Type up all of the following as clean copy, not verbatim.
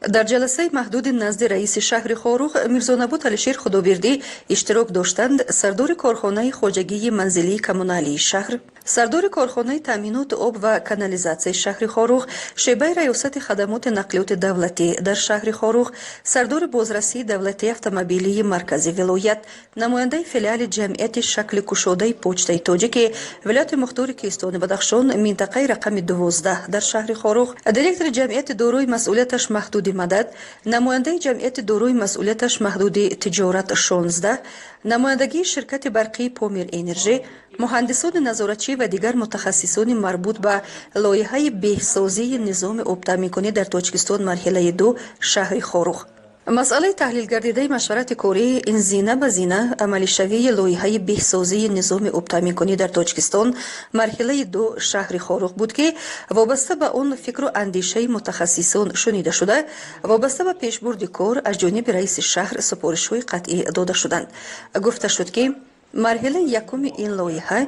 Дар ҷаласаи маҳдуди назди раиси шаҳри Хоруғ Мирзонабот Алишер Худобердӣ иштирок доштанд сардори корхонаи хоҷагии манзилии коммуналии шаҳр, сардори корхонаи таъминоти об ва канализатсияи шаҳри Хоруғ, шӯъбаи раёсати хадамоти нақлиёти давлатӣ дар шаҳри Хоруғ, сардори бозрасии давлатии автомобилии маркази вилоят, намояндаи филиали ҷамъияти шакли кушодаи Почтаи Тоҷики вилояти мухтори Кӯҳистони Бадахшон, минтақаи рақами 12 дар шаҳри Хоруғ, директори ҷамъияти дорои масъулияташ маҳдуди «Мадад», намояндаи ҷамъияти дорои масъулияташ маҳдуди «Тиҷорат 16», намояндагии ширкати барқии «Помир Энержӣ», муҳандисони назоратчӣ ва дигар мутахассисони марбут ба лоиҳаи беҳсозии низоми обтаъминкунӣ дар Тоҷикистон, марҳилаи 2, шаҳри Хоруғ. Масъалаи таҳлилгардидаи машварати корӣ ин зина ба зина амалишавии лоиҳаи беҳсозии низоми обтаъминкунӣ дар Тоҷикистон, марҳилаи 2, шаҳри Хоруғ буд, ки вобаста ба он фикру андешаи мутахассисон шунида шуда, вобаста ба пешбурди кор аз ҷониби раиси шаҳр супоришҳои қатъӣ дода шуданд. Гуфта шуд, ки марҳилаи якуми ин лоиҳа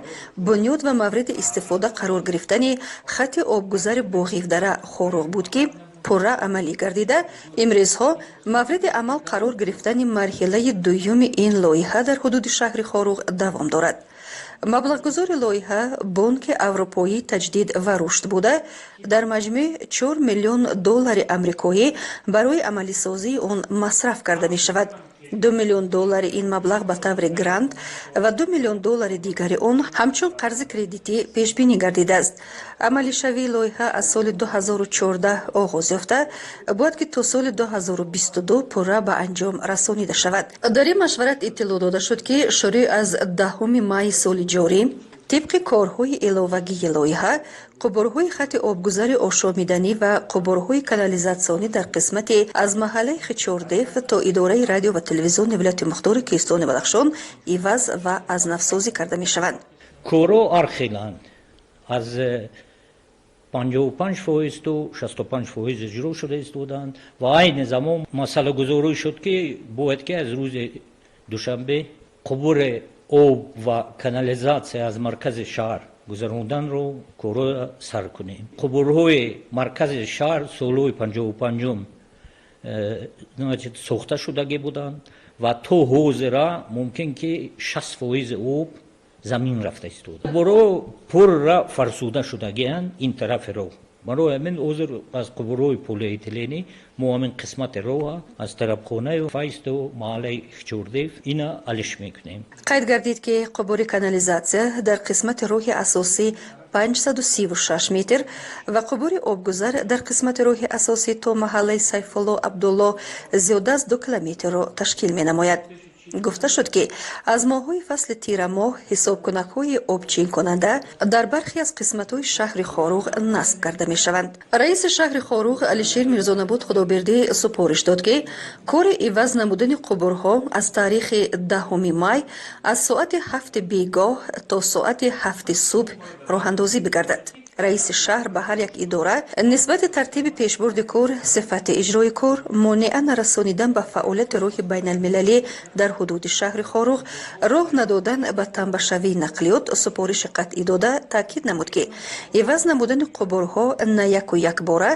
бунёд ва мавриди истифода қарор гирифтани хати обгузари Боғивдара Хоруғ буд, ки пурра амалӣ гардида, имрӯзҳо мавриди амал қарор гирифтани марҳилаи дуюми ин лоиҳа дар ҳудуди шаҳри Хоруғ давом дорад. Маблағгузори лоиҳа Бонки Аврупоии Таҷдид ва Рушд буда, дар маҷмӯъ 4 миллион доллари амрикоӣ барои амалисозии он масраф карда мешавад. 2 миллион доллари ин маблағ ба таври грант ва 2 миллион доллари дигари он ҳамчун қарзи кредитӣ пешбинӣ гардидааст. Амалишавии лоиҳа аз соли 2014 оғоз ёфта, бояд ки то соли 2022 пурра ба анҷом расонида шавад. Дар ин машварат иттилоъ дода шуд, ки шурӯъ аз 10-уми майи соли ҷорӣ тибқи корҳои иловагии лоиҳа қубурҳои хати обгузари ошомиданӣ ва қубурҳои канализатсионӣ дар қисмати аз маҳаллаи Хичордев то идораи радио ва телевизиони вилояти мухтори Кӯҳистони Бадахшон иваз ва аз навсозӣ карда мешаванд. Корҳо ҳархеланд, аз 55% то 65% иҷро шуда истодаанд ва айни замон масъалагузорӣ шуд, ки бояд ки аз рӯзи душанбе қубури об ва канализатсия аз маркази шаҳр гузаронданро корҳо сар кунем. Қубурҳои маркази шаҳр солҳои 55-ум сохта шудагӣ буданд ва то ҳозира мумкин ки 60% об замин рафта истода. Қубурҳо пурра фарсуда шудагианд ин тарафи роҳ. Барои ҳамин ҳозир аз қубурҳои полиэтиленӣ мо ҳамин қисмати роҳа аз тарабхонаи Файзту маҳаллаи Хичордев ина алиш мекунем. Қайд гардид, ки қубури канализатсия дар қисмати роҳи асосӣ 536 метр ва қубури обгузар дар қисмати роҳи асосӣ то маҳаллаи Сайфулло Абдулло зиёда аз 2 километрро ташкил менамояд. Гуфта шуд, ки аз моҳҳои фасли тирамоҳ ҳисобкунакҳои обчинкунанда дар бархе аз қисматҳои шаҳри Хоруғ насб карда мешаванд. Раиси шаҳри Хоруғ Алишер Мирзонабод Худобердӣ супориш дод, ки кори иваз намудани қубурҳо аз таърихи 10-уми май аз соати 7-и бегоҳ то соати 7-и субҳ роҳандозӣ бигардад. Раиси шаҳр ба ҳар як идора нисбати тартиби пешбурди кор, сифати иҷрои кор, монеа нарасонидан ба фаъолияти роҳи байналмилалӣ дар ҳудуди шаҳри Хоруғ, роҳ надодан ба тамбашавии нақлиёт супориши қатъӣ дода, таъкид намуд, ки иваз намудани қубурҳо на яку якбора,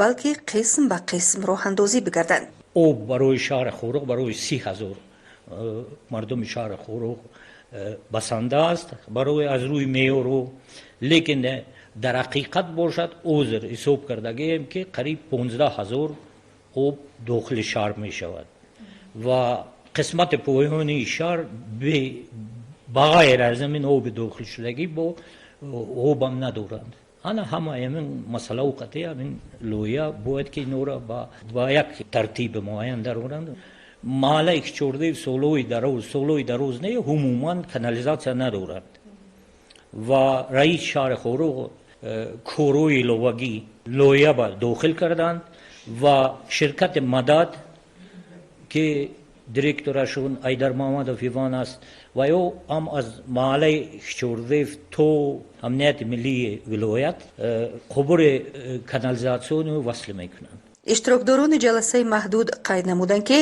балки қисм ба қисм роҳандозӣ бигарданд. Об барои шаҳри Хоруғ, барои 30 000 мардуми шаҳри Хоруғ басанда аст барои аз рӯи меъёру, лекин дар ҳақиқат бошад, ҳозир ҳисоб кардагием, ки қариб 15 000 об дохили шаҳр мешавад ва қисмати поёнии шаҳр ба ғайр аз ҳамин оби дохилшудагӣ бо обам надоранд. Ана ҳама ҳамин масъалаву қатъи ҳамин лоиҳа бояд ки инора ба як тартиби муайян дароранд. Маҳаллаи Хичордев солҳои дароз не, умуман канализатсия надорад ва раиси шаҳри Хоруғ корҳои иловагӣ лоиҳа ба дохил карданд ва ширкати «Мадад», ки директорашон Айдар Муҳаммадов Иван аст, ва ё ҳам аз маҳаллаи Хичордев то амнияти миллии вилоят қубури канализатсиониро васл мекунанд. Иштирокдорони ҷаласаи маҳдуд қайд намуданд, ки